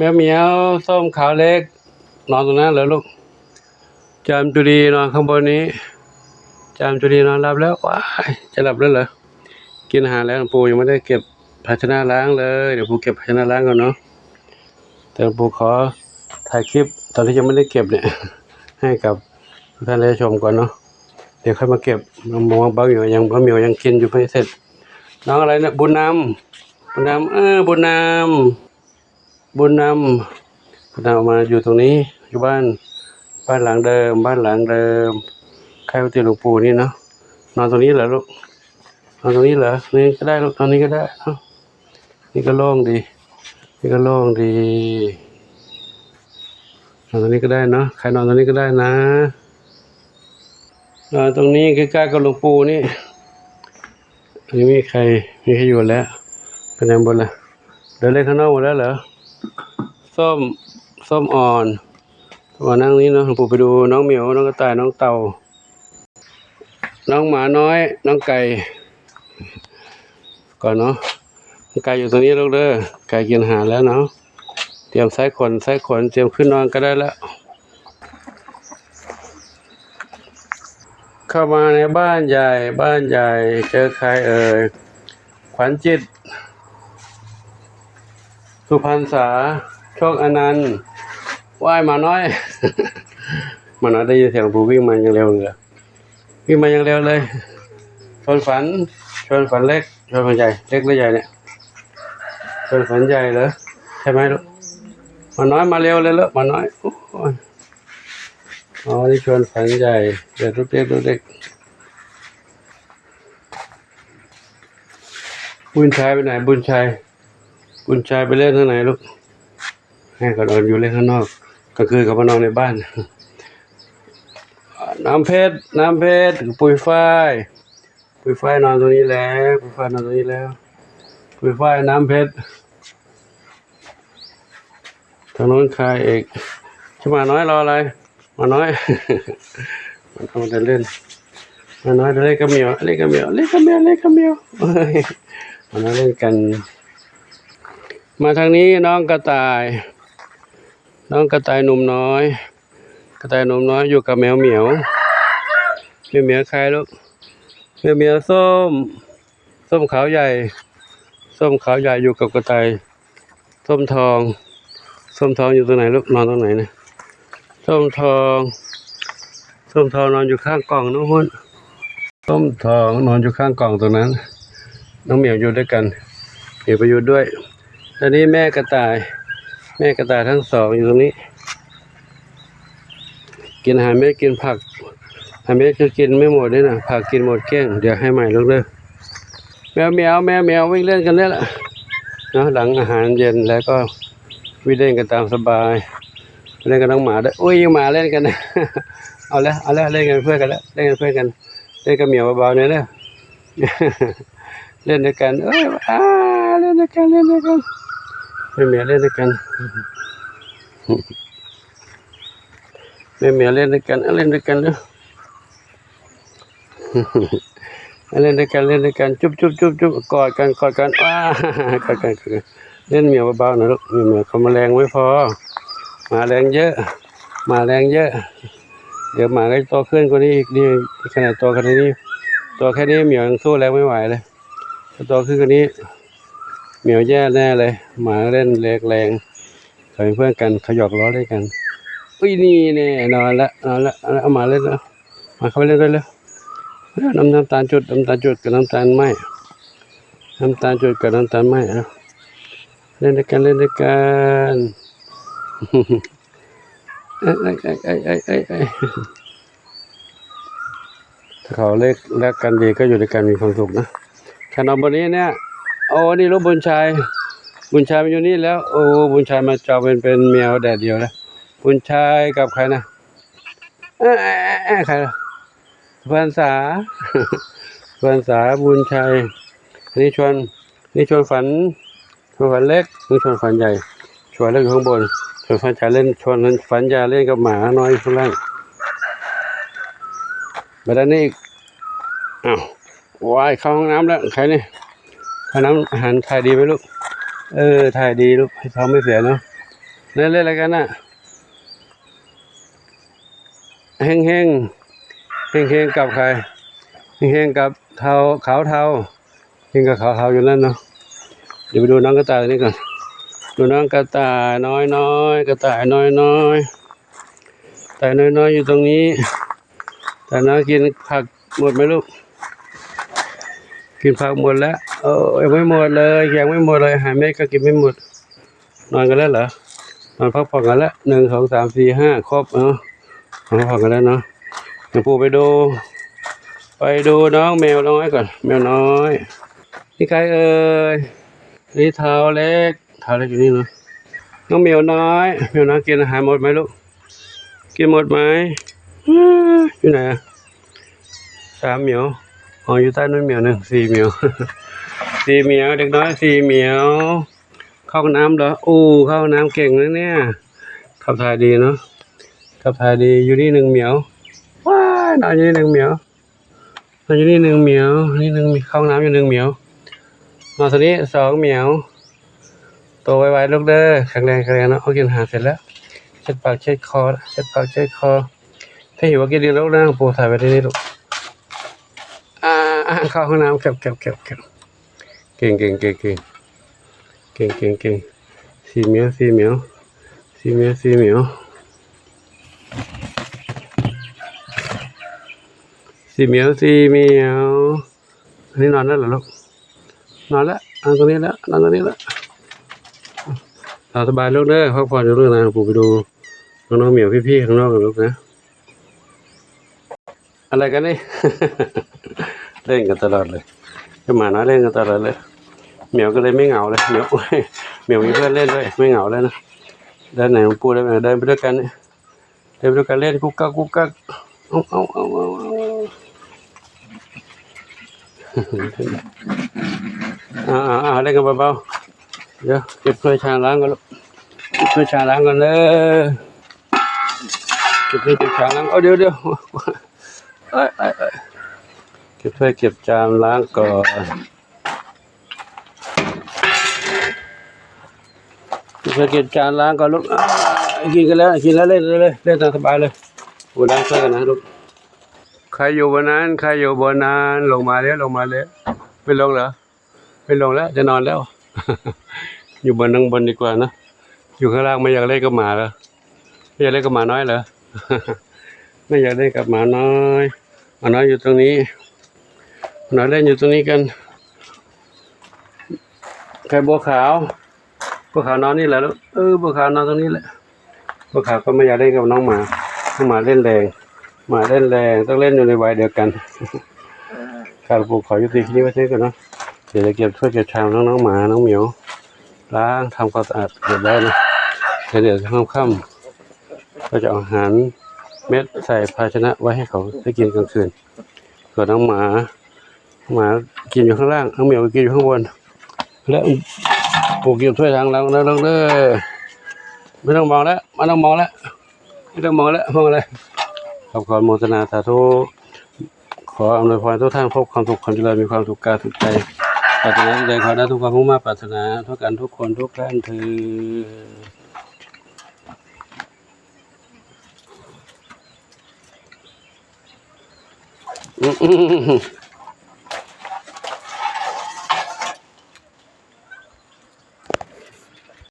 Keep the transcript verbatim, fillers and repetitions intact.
แมวเหมียว ส้มขาวเล็ก นอนตรงนั้นเหรอลูก จามจุรีนอนข้างบนนี้ จามจุรีนอนหลับแล้ว ว้าย จะหลับแล้วเหรอ กินอาหารแล้ว ปู่ยังไม่ได้เก็บภาชนะล้างเลย เดี๋ยวปู่เก็บภาชนะล้างก่อนเนาะ แต่ปู่ขอถ่ายคลิปตอนที่ยังไม่ได้เก็บเนี่ย ให้กับทุกท่านได้ชมก่อนเนาะ เดี๋ยวค่อยมาเก็บ มองบางอยู่ยัง บางอยู่ยังกินอยู่ไม่เสร็จ น้องอะไรเนี่ย บุญนำ บุญนำ เออ บุญนำ บุญนำ บุญนำมาอยู่ตรงนี้ อยู่บ้าน บ้านหลังเดิม บ้านหลังเดิม ใกล้กุฏิหลวงปู่นี่เนาะ นอนตรงนี้เหรอลูก นอนตรงนี้เหรอ นี่ก็ได้ลูก นอนนี้ก็ได้เนาะ นี่ก็โล่งดี นี่ก็โล่งดี นอนตรงนี้ก็ได้เนาะ ใครนอนตรงนี้ก็ได้นะ นอนตรงนี้ใกล้ๆกับหลวงปู่นี่ อันนี้ไม่มีใคร ไม่มีใครอยู่แล้ว เป็นยังบนละ เดินเล่นข้างนอกหมดแล้วเหรอ ส้ม ส้มอ่อน มานั่งนี่เนาะ หลวงปู่ไปดูน้องเหมียว น้องกระต่าย น้องเต่า น้องหมาน้อย น้องไก่ ก่อนเนาะ น้องไก่อยู่ตรงนี้ลูกเด้อ ไก่กินอาหารแล้วเนาะ เตรียมไส้ขน ไส้ขน เตรียมขึ้นนอนก็ได้แล้ว เข้ามาในบ้านใหญ่ บ้านใหญ่ เจอใครเอ่ย ขวัญจิต สุพรรณษา โชคอนันต์ ว่ายหมาน้อย หมาน้อยได้ยินเสียงหลวงปู่วิ่งมาอย่างเร็วเลย วิ่งมาอย่างเร็วเลย ชวนฝัน ชวนฝันเล็ก ชวนฝันใหญ่ เล็กหรือใหญ่เนี่ย ชวนฝันใหญ่เหรอ ใช่ไหมลูก หมาน้อยมาเร็วเลยเหรอ หมาน้อย โอ้ย อ๋อ นี่ชวนฝันใหญ่ เดี๋ยวลูกเล็ก ลูกเล็ก บุญชัยไปไหน บุญชัย บุญชัยไปเล่นข้างในลูก ให้เขานอนอยู่เล่นข้างนอก กลางคืนเขามานอนในบ้าน น้ำเพชร น้ำเพชร ปุยฝ้าย ปุยฝ้ายนอนตรงนี้แล้ว ปุยฝ้ายนอนตรงนี้แล้ว ปุยฝ้าย น้ำเพชร ทางโน้นใครอีก เจ้าหมาน้อยรออะไร หมาน้อย มันเอาแต่เล่น หมาน้อยเล่นกับเหมียว เล่นกับเหมียว เล่นกับเหมียว เล่นกับเหมียว เฮ้ย หมาน้อยเล่นกัน มาทางนี้น้องกระต่าย น้องกระต่ายหนุ่มน้อย กระต่ายหนุ่มน้อยอยู่กับแมวเหมียว แมวเหมียวใครลูก แมวเหมียวส้ม ส้มขาวใหญ่ ส้มขาวใหญ่อยู่กับกระต่าย ส้มทอง ส้มทองอยู่ตรงไหนลูก นอนตรงไหนเนี่ย ส้มทอง ส้มทองนอนอยู่ข้างกล่องนู้น ส้มทองนอนอยู่ข้างกล่องตรงนั้น น้องเหมียวอยู่ด้วยกัน เหมียวไปอยู่ด้วย อันนี้แม่กระต่าย แม่กระต่ายทั้งสองอยู่ตรงนี้ กินอาหารเม็ด กินผัก อาหารเม็ดคือกินไม่หมดนี่นะ ผักกินหมดเกลี้ยง เดี๋ยวให้ใหม่ลูกเด้อ แมวเหมียว แมวเหมียววิ่งเล่นกันเนี่ยแหละ เนาะ หลังอาหารเย็นแล้วก็วิ่งเล่นกันตามสบาย เล่นกับน้องหมาด้วย อุ้ย หมาเล่นกัน เอาแล้ว เอาแล้ว เล่นกันเพื่อนกันแล้ว เล่นกันเพื่อนกัน เล่นกับเหมียวเบาๆเนี่ยเด้อ เล่นด้วยกัน เอ้ย อ่า เล่นด้วยกัน เล่นด้วยกัน แมวเหมียวเล่นด้วยกัน แมวเหมียวเล่นด้วยกัน เล่นด้วยกันเด้อ เล่นด้วยกัน เล่นด้วยกัน จุ๊บจุ๊บจุ๊บจุ๊บ กอดกัน กอดกัน อ้า กอดกัน กอดกัน เล่นเหมียวเบาๆหน่อยลูก เหมียวเขามาแรงไม่พอ หมาแรงเยอะ หมาแรงเยอะ เดี๋ยวหมาก็โตขึ้นกว่านี้อีก นี่ขนาดตัวขนาดนี้ ตัวแค่นี้เหมียวยังสู้แรงไม่ไหวเลย ถ้าโตขึ้นกว่านี้ เหมียวแย่แน่เลย หมาเล่นแรงแรง เขาเป็นเพื่อนกัน เขาหยอกล้อเล่นกัน อุ้ย นี่แน่ นอนละ นอนละ เอาละ เอาหมาเล่นแล้ว มาเข้าไปเล่นด้วยเร็ว เร็ว น้ำ น้ำตาลจุด น้ำตาลจุดกับน้ำตาลไหม้ น้ำตาลจุดกับน้ำตาลไหม้ เอา เล่นด้วยกัน เล่นด้วยกัน เอ้ย เอ้ย เอ้ย เอ้ย เอ้ย เอ้ย เอ้ย ถ้าเขาเล็ก รักกันดีก็อยู่ด้วยกันมีความสุขนะ ถ้านอนบนนี้เนี่ย โอ้ นี่ลูกบุญชัย บุญชัยมาอยู่นี่แล้ว โอ้ บุญชัยมาจองเป็น เป็นแมวแดดเดียวแล้ว บุญชัยกับใครนะ เอ้ย เอ้ย เอ้ย เอ้ย ใครล่ะ สุพรรณษา สุพรรณษา บุญชัย อันนี้ชวน นี่ชวนฝัน ชวนฝันเล็ก นี่ชวนฝันใหญ่ ชวนเล็กอยู่ข้างบน ชวนฝันใหญ่เล่น ชวนฝันใหญ่เล่นกับหมาน้อยอยู่ข้างล่าง มาด้านนี้อีก อ้าว ว้าย เข้าห้องน้ำแล้ว ใครนี่ เข้าน้ำอาหารถ่ายดีไหมลูก เออ ถ่ายดีลูก ให้ท้องไม่เสียเนาะ เล่นอะไรกันน่ะ เฮงเฮง เฮงเฮงกับใคร เฮงเฮงกับเทา ขาวเทา เฮงกับขาวเทาอยู่นั่นเนาะ เดี๋ยวไปดูน้องกระต่ายตัวนี้ก่อน ดูน้องกระต่ายน้อยน้อย กระต่ายน้อยน้อย กระต่ายน้อยน้อยอยู่ตรงนี้ แต่น้องกินผักหมดไหมลูก กินผักหมดแล้ว เออ ยังไม่หมดเลย ยังไม่หมดเลย หาเม็ดก็กินไม่หมด นอนกันแล้วเหรอ นอนพักผ่อนกันแล้ว หนึ่ง สอง สาม สี่ ห้า ครบเนาะ นอนพักผ่อนกันแล้วเนาะ เดี๋ยวปู่ไปดู ไปดูน้องแมวน้อยก่อน แมวน้อย นี่ใครเอ่ย นี่เท้าเล็ก เท้าเล็กอยู่นี่เนาะ น้องแมวน้อย แมวน้อยกินอาหารหมดไหมลูก กินหมดไหม อยู่ไหนอะ สามเหมียว อ๋อ อยู่ใต้นู้นเหมียวหนึ่ง สี่เหมียว สี่เหมียว เด็กน้อยสี่เหมียว เข้าห้องน้ำเหรอ อู้ เข้าห้องน้ำเก่งนะเนี่ย ขับถ่ายดีเนาะ ขับถ่ายดี อยู่นี่หนึ่งเหมียว ว้าย นอนอยู่นี่หนึ่งเหมียว นอนอยู่นี่หนึ่งเหมียว นี่หนึ่ง เข้าห้องน้ำอยู่หนึ่งเหมียว นอนตรงนี้สองเหมียว โตไวๆลูกเด้อ แข็งแรง แข็งแรงเนาะ เอากินอาหารเสร็จแล้ว เช็ดปากเช็ดคอ เช็ดปากเช็ดคอ ถ้าหิวก็กินดีลูกนะ ปู่ถ่ายไว้ที่นี่ลูก อ่า อ่า เข้าห้องน้ำ เก็บ เก็บ เก็บ เก็บ เก่ง เก่ง เก่ง เก่ง เก่ง เก่ง เก่ง สี่เหมียว สี่เหมียว สี่เหมียว สี่เหมียว สี่เหมียว สี่เหมียว อันนี้นอนได้เหรอลูก นอนแล้ว นอนตรงนี้แล้ว นอนตรงนี้แล้ว หลับสบายลูกเด้อ พักผ่อนอยู่ลูกนะ ปู่ไปดูน้องๆเหมียวพี่ๆข้างนอกกันลูกนะ อะไรกันนี่ เล่นกันตลอดเลย ก็หมาน้อยเล่นกันตลอดเลย เหมียวก็เลยไม่เหงาเลย เหมียว เหมียวมีเพื่อนเล่นด้วย ไม่เหงาแล้วนะ ด้านไหนของปู่ได้ไหม เดินไปด้วยกันเนี่ย เดินไปด้วยกันเล่นกุ๊กกักกุ๊กกัก เอา เอา เอา เอา เอา อ่า อ่า อ่า เล่นกันเบาๆ เดี๋ยวเก็บถ้วยชามล้างก่อนลูก เก็บถ้วยชามล้างก่อนเลย เก็บถ้วยเก็บชามล้าง เอา เดี๋ยว เดี๋ยว เอ้ย เอ้ย เอ้ย เก็บถ้วยเก็บจานล้างก่อน เก็บถ้วยเก็บจานล้างก่อนลูก อ่า กินกันแล้ว กินแล้วเล่นเลย เล่นตามสบายเลย โอ้ ล้างถ้วยกันนะลูก ใครอยู่บนนั้น ใครอยู่บนนั้น ลงมาแล้ว ลงมาแล้ว ไม่ลงเหรอ ไม่ลงแล้ว จะนอนแล้ว อยู่บน ข้างบนดีกว่านะ อยู่ข้างล่างไม่อยากเล่นกับหมาเหรอ ไม่อยากเล่นกับหมาน้อยเหรอ ไม่อยากเล่นกับหมาน้อย หมาน้อยอยู่ตรงนี้ หมาน้อยเล่นอยู่ตรงนี้กัน ใครบัวขาว บัวขาวนอนนี่แหละลูก เออ บัวขาวนอนตรงนี้แหละ บัวขาวก็ไม่อยากเล่นกับน้องหมา น้องหมาเล่นแรง หมาเล่นแรง ต้องเล่นอยู่ในวัยเดียวกัน ครับ ปู่ขอยุติคลิปไว้เท่านี้ก่อนเนาะ เดี๋ยวจะเก็บถ้วยเก็บชามน้องๆหมา น้องเหมียว ล้างทำความสะอาดเรียบร้อยนะ แล้วเดี๋ยวค่ำๆก็จะเอาอาหารเม็ดใส่ภาชนะไว้ให้เขาได้กินกลางคืน ส่วนน้องหมา หมากินอยู่ข้างล่าง น้องเหมียวกินอยู่ข้างบน และปู่เก็บถ้วยทางหลังนะลูกเด้อ ไม่ต้องมองแล้ว ไม่ต้องมองแล้ว ไม่ต้องมองแล้ว มองอะไร ขอบคุณโมทนาสาธุ ขออำนวยพรทุกท่านพบความสุขความเจริญ มีความสุขกายสุขใจ ปรารถนาสิ่งใดขอได้ทุกความมุ่งมา่ปรารถนาทุกกันทุกคนทุกท่านเทอญ